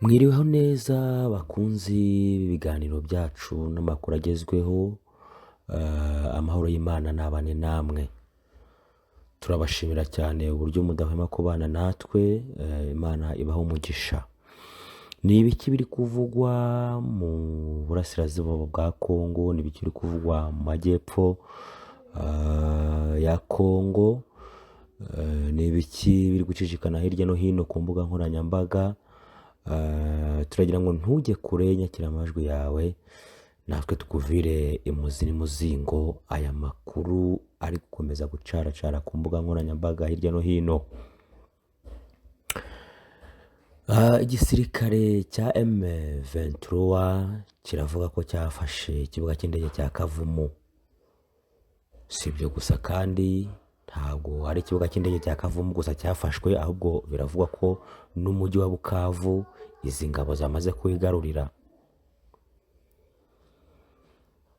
Mwiriweho neza bakunzi b'ibiganiro byacu n'amakuru agezweho, amahoro y'Imana nabane namwe. Turabashimira cyane uburyo mudahwema kubana natwe, Imana ibahe umugisha. Ni ibiki biri kuvugwa mu burasirazuba bwa Kongo, ni ibiki biri kuvugwa mu majyepfo ya Kongo, ni ibiki biri gucicikana hirya no hino ku mbuga nkoranyambaga? Turagira ngo ntujye kure y'inyakiramajwi yawe, natwe tukuvire imuzi n'umuzingo aya makuru ari gukomeza gucaracara ku mbuga nkoranyambaga hirya no hino. Igisirikare cya M23 kiravuga ko cyafashe ikibuga cy'indege cya Kavumu. Si ibyo gusa kandi, ntabwo ari ikibuga cy'indege cya Kavumu gusa cyafashwe, ahubwo biravugwa ko n'umujyi wa Bukavu izi ngabo zamaze kuwigarurira.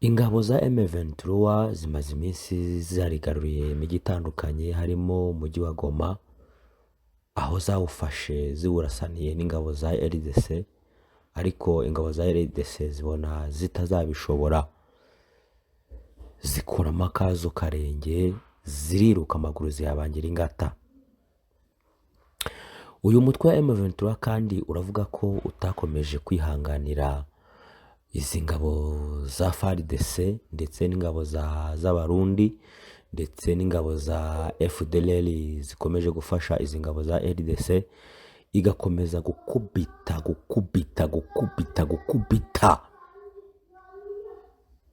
Ingabo za M23 zimaze iminsi zarigaruriye imijyi itandukanye, harimo umujyi wa Goma, aho zawufashe ziwurasaniye n'ingabo za RDC, ariko ingabo za RDC zibona zitazabishobora, zikuramo akazo karenge, ziriruka amaguru ziyabangira ingata. Uyu mutwe wa M23 kandi uravuga ko utakomeje kwihanganira izi ngabo za FARDC ndetse n'ingabo z'Abarundi ndetse n'ingabo za FDLR zikomeje gufasha izi ngabo za RDC, igakomeza gukubita gukubita gukubita gukubita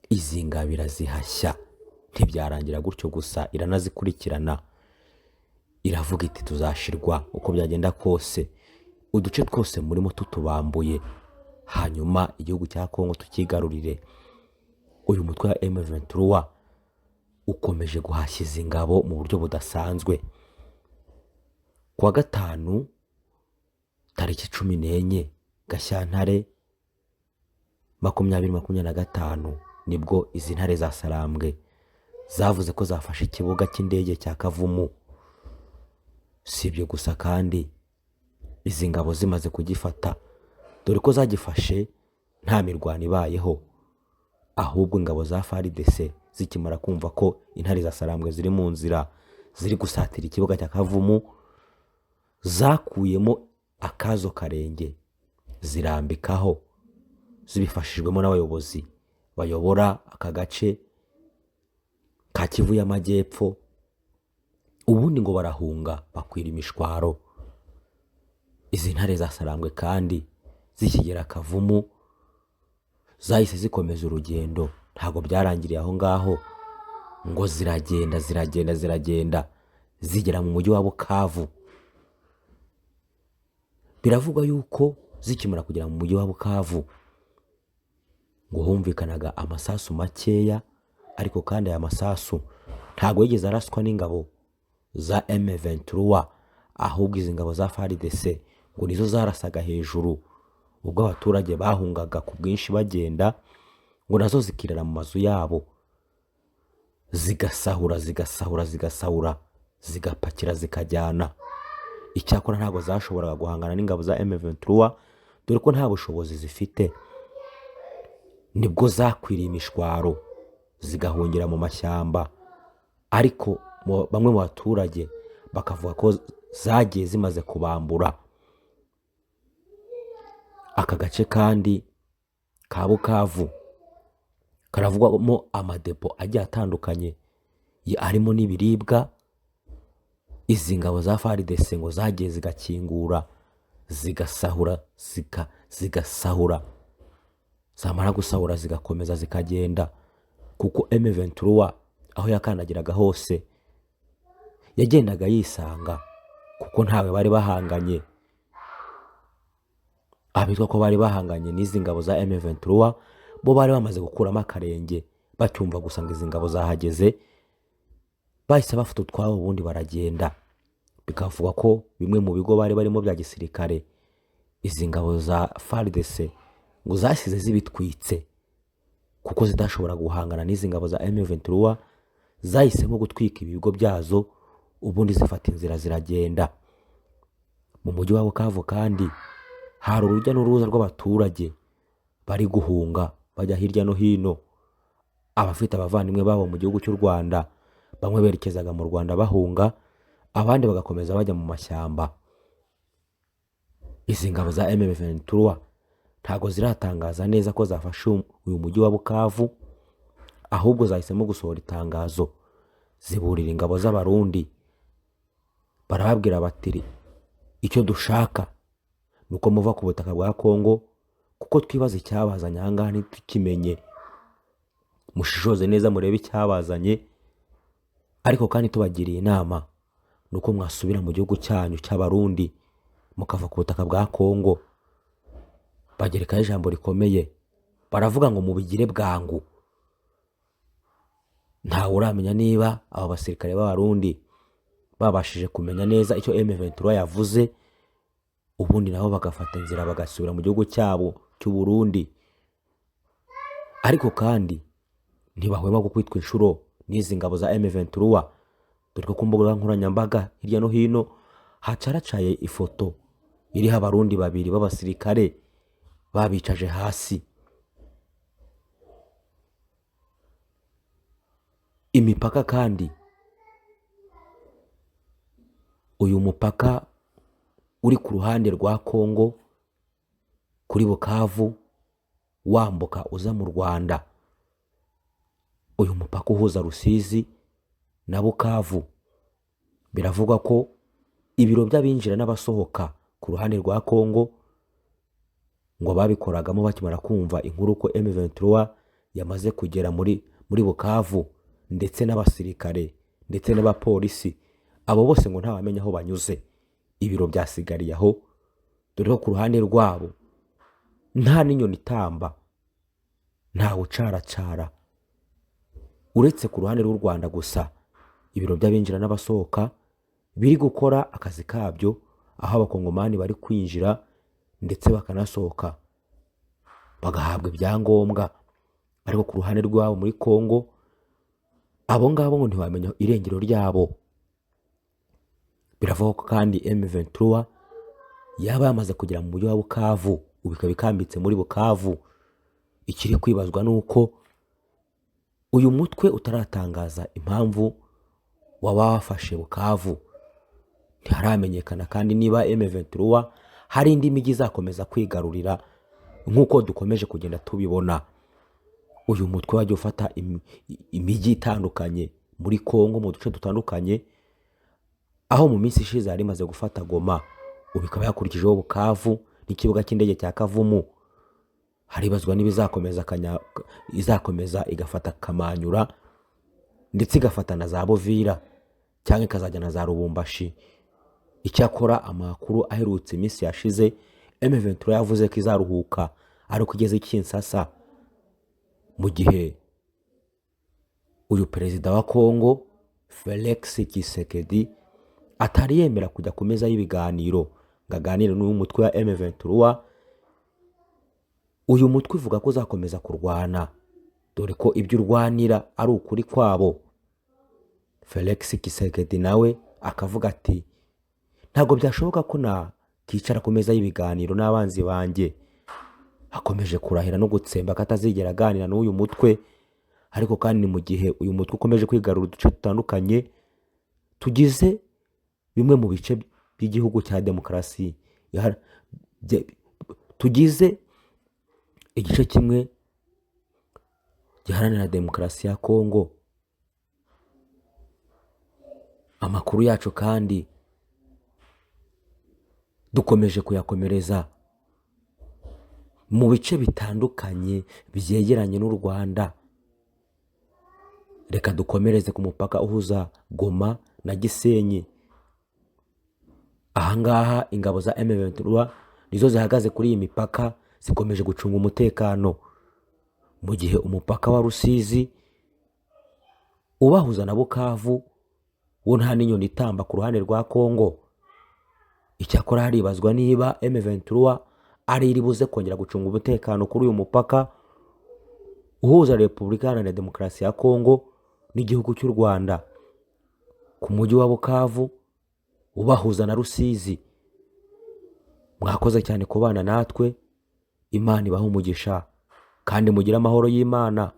izi ngabo irazihashya. Ntibyarangira gutyo gusa, iranazikurikirana, iravuga iti tuzashirwa uko byagenda kose, uduce twose murimo tutubambuye, hanyuma igihugu cya Kongo tukigarurire. Uyu mutwe wa M23 ukomeje guhashya izi ngabo mu buryo budasanzwe. Ku wa gatanu tariki 14 Gashyantare 2025, nibwo izi ntare za Sarambwe zavuze ko zafashe ikibuga cy'indege cya Kavumu. Si ibyo gusa kandi, izi ngabo zimaze kugifata, dore ko zagifashe nta mirwano ibayeho, ahubwo ingabo za FARDC zikimara kumva ko intare za Sarambwe ziri mu nzira ziri gusatira ikibuga cya Kavumu, zakuyemo akazo karenge zirambikaho, zibifashijwemo n'abayobozi bayobora aka gace ka Kivu y'Amajyepfo, ubundi ngo barahunga bakwira imishwaro. Izi ntare za Sarambwe kandi zikigera Kavumu zahise zikomeza urugendo, ntabwo byarangiriye aho ngaho, ngo ziragenda ziragenda ziragenda zigera mu mujyi wa Bukavu. Biravugwa yuko zikimara kugera mu mujyi wa Bukavu ngo humvikanaga amasasu makeya, ariko kandi aya masasu ntabwo yigeze araswa n'ingabo za M23, ahubwo izi ngabo za FARDC ngo nizo zarasaga hejuru ubwo abaturage bahungaga ku bwinshi bagenda, ngo nazo zikirara mu mazu yabo zigasahura zigasahura zigasahura, zigapakira zikajyana. Icyakora ntabwo zashoboraga guhangana n'ingabo za M23, dore ko nta bushobozi zifite. Nibwo zakwiriye imishwaro zigahungira mu mashyamba, ariko bamwe mu baturage bakavuga ko zagiye zimaze kubambura. Aka gace kandi ka Bukavu karavugwamo amadepo agiye atandukanye arimo n'ibiribwa. Izi ngabo za FARDC ngo zagiye zigakingura zigasahura, zigasahura, zamara gusahura zigakomeza zikagenda, kuko M23 aho yakandagiraga hose yagendaga yisanga, kuko ntawe bari bahanganye. Abitwa ko bari bahanganye n'izi ngabo za M23 bo bari bamaze gukuramo akarenge, bacyumva gusa ngo izi ngabo zahageze bahise bafata utwabo ubundi baragenda. Bikavugwa ko bimwe mu bigo bari barimo bya gisirikare izi ngabo za FARDC ngo zasize zibitwitse, kuko zidashobora guhangana n'izi ngabo za M23, zahisemo gutwika ibigo byazo ubundi zifata inzira ziragenda. Mu mujyi wa Bukavu kandi Hari urujya n'uruza rw'abaturage bari guhunga bajya hirya no hino, abafite abavandimwe babo mu gihugu cy'u Rwanda, bamwe berekezaga mu Rwanda bahunga, abandi bagakomeza bajya mu mashyamba. Izi ngabo za M23 ntago ziratangaza neza ko zafashe uyu mujyi wa Bukavu, ahubwo zahisemo gusohora itangazo ziburira ingabo z'Abarundi, barababwira bati icyo dushaka ni uko muva ku butaka bwa Kongo, kuko twibaza icyabazanye aha ngaha ntitukimenye, mushishoze neza murebe icyabazanye, ariko kandi tubagiriye inama ni uko mwasubira mu gihugu cyanyu cy'Abarundi mukava ku butaka bwa Kongo. Bagerekaho ijambo rikomeye, baravuga ngo mubigire bwangu. Ntawe uramenya niba abo basirikare b'Abarundi babashije kumenya neza icyo M23 yavuze, ubundi nabo bagafata inzira bagasubira mu gihugu cyabo cy'u Burundi. Ariko kandi ntibahwema kwitwa inshuro n'izi ngabo za M23, dore ko ku mbuga nkoranyambaga hirya no hino hacaracaye ifoto iriho Abarundi babiri b'abasirikare babicaje hasi. Imipaka kandi, uyu mupaka uri ku ruhande rwa Kongo kuri Bukavu wambuka uza mu Rwanda, uyu mupaka uhuza Rusizi na Bukavu, biravugwa ko ibiro by'abinjira n'abasohoka ku ruhande rwa Kongo ngo babikoragamo bakimara kumva inkuru ko M23 yamaze kugera muri Bukavu, ndetse n'abasirikare ndetse n'abapolisi, abo bose ngo ntawamenya aho banyuze. Ibiro byasigariye aho, dore ko ku ruhande rwabo nta n'inyoni itamba, ntawe ucaracara, uretse ku ruhande rw'u Rwanda gusa ibiro by'abinjira n'abasohoka biri gukora akazi kabyo, aho abakongomani bari kwinjira ndetse bakanasohoka bagahabwa ibyangombwa. Ariko ku ruhande rwabo muri Kongo, abo ngabo ngo ntiwamenya irengero ryabo. Biravugwa ko kandi M23 yaba yamaze kugera mu mujyi wa Bukavu, ubu ikaba ikambitse muri Bukavu. Ikiri kwibazwa ni uko uyu mutwe utaratangaza impamvu waba wafashe Bukavu. Ntiharamenyekana kandi niba M23 hari indi mijyi izakomeza kwigarurira nk'uko dukomeje kugenda tubibona. Uyu mutwe wajya ufata imijyi itandukanye muri Kongo mu duce dutandukanye, aho mu minsi ishize yari imaze gufata Goma, ubu ikaba yakurikijeho Bukavu n'ikibuga cy'indege cya Kavumu. Haribazwa niba izakomeza igafata Kamanyura ndetse igafata na za Buvira cyangwa ikazajya na za Lubumbashi. Icyakora amakuru aherutse iminsi yashize, M23 yavuze ko izaruhuka ari uko igeze i Kinshasa, mu gihe uyu perezida wa Kongo Felix Tshisekedi atari yemera kujya ku meza y'ibiganiro ngo aganire n'uyu mutwe wa M23. Uyu mutwe uvuga ko uzakomeza kurwana, dore ko ibyo urwanira ari ukuri kwabo. Felix Tshisekedi nawe akavuga ati ntabwo byashoboka ko nakicara ku meza y'ibiganiro n'abanzi banjye. Akomeje kurahira no gutsemba ko atazigera aganira n'uyu mutwe. Ariko kandi ni mu gihe uyu mutwe ukomeje kwigarura uduce dutandukanye tugize bimwe mu bice by'igihugu cya demokarasi, tugize igice kimwe giharanira demokarasi ya Kongo. Amakuru yacu kandi dukomeje kuyakomereza mu bice bitandukanye byegeranye n'u Rwanda. Reka dukomereze ku mupaka uhuza Goma na Gisenyi. Ahangaha ingabo za M23 nizo zihagaze kuri iyi mipaka, zikomeje gucunga umutekano, mu gihe umupaka wa Rusizi ubahuza na Bukavu wo nta n'inyoni itamba ku ruhande rwa Kongo. Icyakora haribazwa niba M23 ari iri buze kongera gucunga umutekano kuri uyu mupaka uhuza Repubulika Iharanira Demokarasi ya Kongo n'igihugu cy'u Rwanda ku mujyi wa Bukavu ubahuza na Rusizi. Mwakoze cyane kubana natwe. Imana ibahe umugisha kandi mugire amahoro y'Imana.